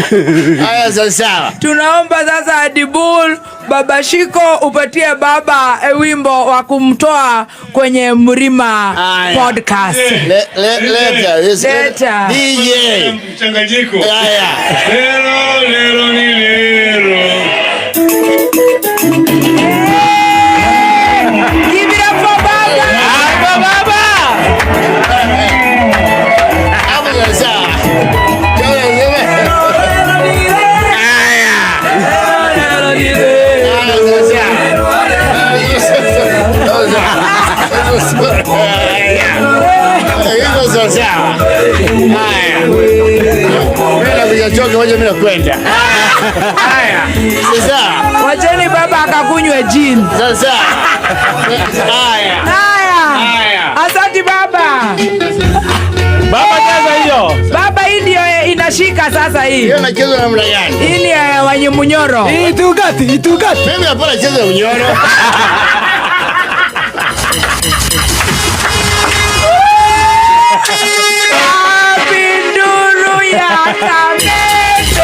Haya, sawa sawa. Tunaomba sasa Adibul Baba Shiko upatie baba wimbo wa kumtoa kwenye Mrima Aya. Podcast. Leta, Leta. DJ. Mchanganyiko. Haya. Lero, lero ni lero. Give it up for baba. Hapa baba. Hapo sawa sawa. Haya. Haya, sawa sawa. Hivyo sawa sawa. Haya. Mimi nakuja choka, wacha mimi nakwenda. Haya. Sasa. Wacheni baba akakunywe gin. Sasa. Haya. Haya. Haya. Asante baba. Baba, cheza hiyo. Baba, hii ndio inashika sasa hii. Hiyo nachezwa namna gani? Hii ni ya Wanyemunyoro. Itugati, itugati. Mimi hapana cheza unyoro. Pinduru ya Kamete.